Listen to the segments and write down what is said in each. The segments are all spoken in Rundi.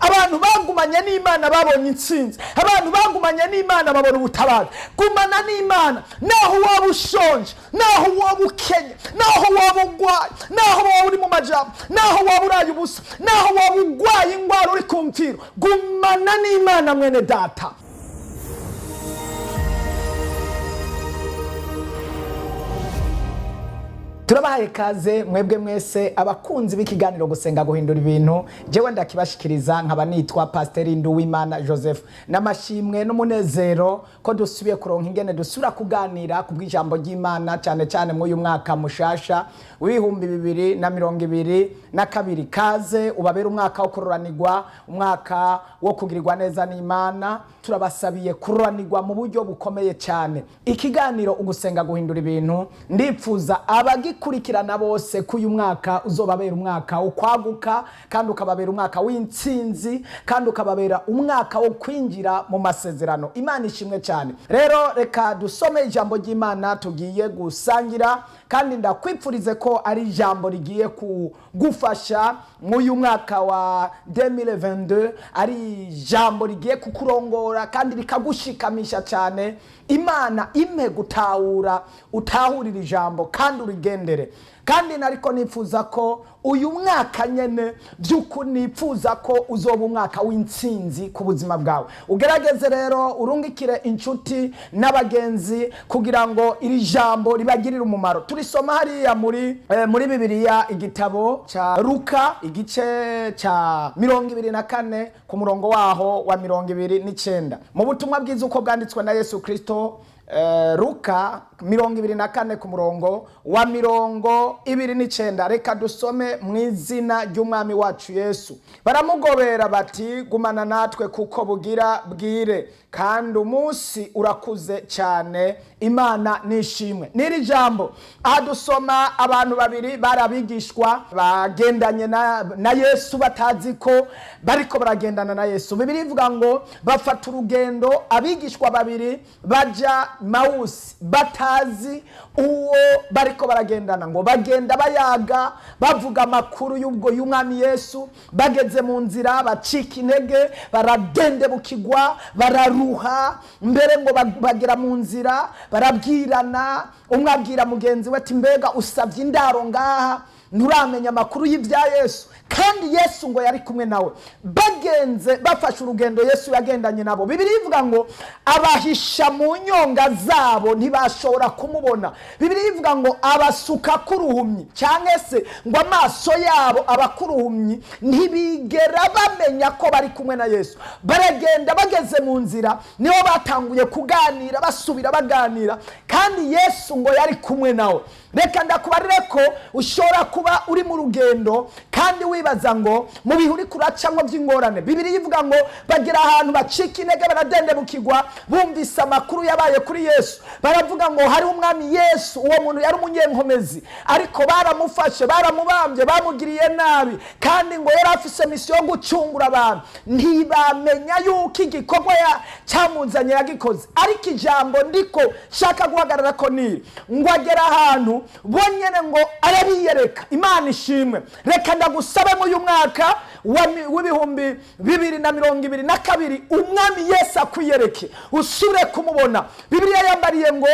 Abantu bagumanye n'Imana babonye intsinzi. Abantu bagumanye n'Imana babona ubutabazi. Gumana n'Imana naho waba ushonje, naho waba ukenye, naho waba ugwaye, naho waba uri mu majambo, naho waba uraye ubusa, naho waba ugwaye ingwara uri ku mfiro. Gumana n'Imana, mwene data. Turabahaye kaze mwebwe mwese abakunzi b'ikiganiro Gusenga Guhindura Ibintu. Jewe ndakibashikiriza nkaba nitwa Pasiteri Nduwimana Joseph. N'amashimwe n'umunezero ko dusubiye kuronka ingene dusubira kuganira ku bw'ijambo ry'Imana, cyane cyane muri uyu mwaka mushasha w'2022. Kaze ubabere umwaka wo kuroranirwa, umwaka wo kugirirwa neza n'Imana. Turabasabiye kuroranirwa mu buryo bukomeye cyane. Ikiganiro Ugusenga Guhindura Ibintu, ndipfuza abagikurikirana bose ko uyu mwaka uzobabera umwaka wo kwaguka, kandi ukababera umwaka w'intsinzi, kandi ukababera umwaka wo kwinjira mu masezerano. Imana ishimwe cyane. Rero reka dusome ijambo ry'Imana tugiye gusangira, kandi ndakwipfurize ko ari ijambo rigiye kugufasha mw'uyu mwaka wa 2022, ari ijambo rigiye kukurongora kandi rikagushikamisha cyane. Imana impe gutahura, utahurira ijambo kandi urigendere. Kandi nariko nifuza ko uyu mwaka nyene by'ukuri nifuza ko uzoba umwaka w'intsinzi ku buzima bwawe. Ugerageze rero urungikire inshuti n'abagenzi kugira ngo iri jambo ribagirire umumaro. Turisoma hariya muri Bibiliya, igitabo ca Luka, igice ca 24, ku murongo waho wa 29, mu butumwa bwiza uko bwanditswe na Yesu Kristo. Luka 24 ku murongo wa 29. Reka dusome mu izina ry'Umwami wacu Yesu. Baramugobera bati: "Gumana natwe, kuko bugira bwire kandi umunsi urakuze cyane." Imana nishimwe n'iri jambo. Aha dusoma abantu babiri bari abigishwa bagendanye na Yesu, batazi ko bariko baragendana na Yesu. Bibiliya ivuga ngo bafata urugendo, abigishwa babiri baja Mawusi, batazi uwo bariko baragendana. Ngo bagenda bayaga, bavuga amakuru y'ubwo y'Umwami Yesu. Bageze mu nzira bacika intege, baradendebukirwa, bararuha. Mbere ngo bagera mu nzira barabwirana, umwe abwira mugenzi we ati: "Mbega usabye indaro ngaha, nturamenya amakuru y'ibya Yesu?" Kandi Yesu ngo yari kumwe nawe. Bagenze bafashe urugendo, Yesu yagendanye nabo. Bibiliya ivuga ngo abahisha mu nyonga zabo, ntibashobora kumubona. Bibiliya ivuga ngo abasuka k'uruhumyi, cyangwa se ngo amaso yabo aba k'uruhumyi, ntibigera bamenya ko bari kumwe na Yesu. Baragenda, bageze mu nzira niho batanguye kuganira, basubira baganira, kandi Yesu ngo yari kumwe nawe. Reka ndakubarire ko ushobora kuba uri mu rugendo kandi wibaza ngo mu bihe uri kuracamwo by'ingorane. Bibiliya ivuga ngo bagera ahantu bacika intege, baradendebukirwa. Bumvise amakuru yabaye kuri Yesu, baravuga ngo hari Umwami Yesu. Uwo muntu yari umunyenkomezi, ariko baramufashe, baramubambye, bamugiriye nabi, kandi ngo yari afise misiyo yo gucungura abantu. Ntibamenya yuko igikorwa cyamuzanye yagikoze. Ariko ijambo ndiko shaka guhagarara ko niri ngo agera ahantu bonyene ngo arabiyereka. Imana ishimwe. Reka ndagusabe muri uyu mwaka w'2022 Umwami Yesu akwiyereke, usubire kumubona. Bibiliya yambariye ngo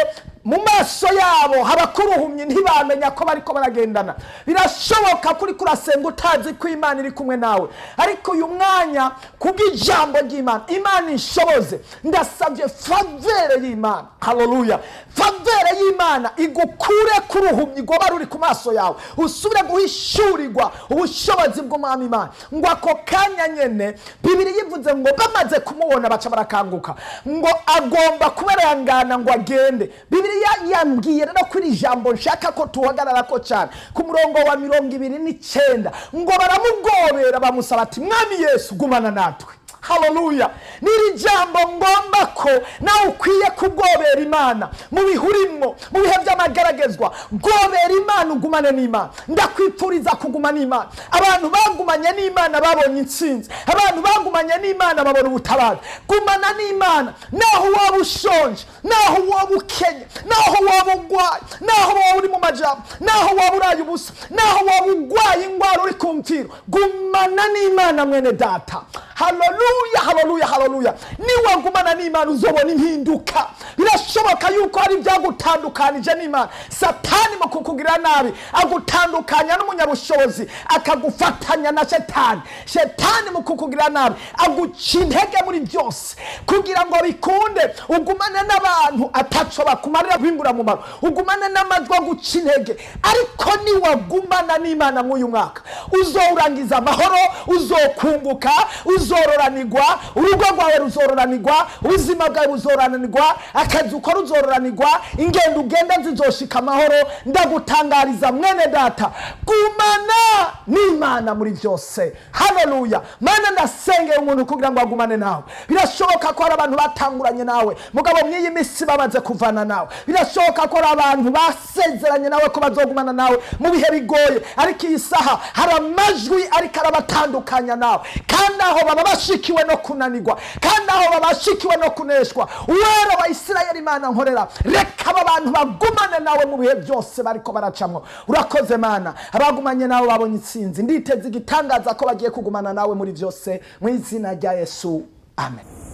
mu maso yabo haba kuruhumye, ntibamenya ko bariko baragendana. Birashoboka kuri kurasenga utazi ko Imana iri kumwe nawe, ariko uyu mwanya kubw'ijambo ry'Imana, Imana inshoboze. Ndasabye faveur y'Imana. Haleluya! Faveur y'Imana igukure kuruhumyi rwoba ruri ku maso yawe, usubire guhishurirwa ubushobozi bw'Umwami Imana. Ngo ako kanya nyene, Bibiliya ivuze ngo bamaze kumubona baca barakanguka. Ngo agomba kubarangana ngo agende. Bibiliya yambwiye rero ko iri jambo nshaka ko tuhagarara ko cyane ku murongo wa 29, ngo baramugobera, bamusaba ati: "Mwami Yesu, gumana natwe." Haleluya! N'iri jambo ngomba ko nawe ukwiye kugobera Imana mu bihe urimwo, mu bihe by'amagaragazwa. Gobera Imana, ugumane n'Imana. Ndakwipfuriza kuguma n'Imana. Abantu bagumanye n'Imana babonye intsinzi. Abantu bagumanye n'Imana babona ubutabazi. Gumana n'Imana naho waba ushonje, naho waba ukenye, naho waba ugwaye, naho waba uri mu majambo, naho waba uraye ubusa, naho waba ugwaye ingwara uri ku mfiro. Gumana n'Imana, mwene data. Haleluya, haleluya, haleluya! Niwagumana n'Imana uzobona impinduka. Birashoboka yuko hari ibyagutandukanije n'Imana. Satani mu kukugirira nabi agutandukanya n'umunyabushobozi, akagufatanya na Shetani. Shetani mu kukugirira nabi aguca intege muri byose kugira ngo bikunde ugumane n'abantu ataco bakumarira b'imburamumaro, ugumane n'amajwi aguca intege. Ariko niwagumana n'Imana mw'uyu mwaka, uzowurangiza amahoro, uzokunguka, uzororanirwa, urugo rwawe ruzororanirwa, ubuzima bwawe buzororanirwa, akazi ukora uzororanirwa, ingendo ugenda zizoshika amahoro. Ndagutangariza mwene data, gumana n'Imana muri byose. Haleluya! Mana, ndasengera umuntu kugira ngo agumane nawe. Birashoboka ko hari abantu batanguranye nawe, mugabo mw'iyi minsi bamaze kuvana nawe. Birashoboka ko hari abantu basezeranye nawe ko bazogumana nawe mu bihe bigoye, ariko iyi saha hari amajwi ariko arabatandukanya nawe, kandi aho baba bashikiwe no kunanirwa, kandi aho baba bashikiwe no kuneshwa. Uwera wa Isirayeli, Imana nkorera, reka aba bantu bagumane nawe mu bihe byose bariko baracamwo. Urakoze Mana, abagumanye nawe babonye itsinzi. Nditeze igitangaza ko bagiye kugumana nawe muri byose, mu izina rya Yesu, amen.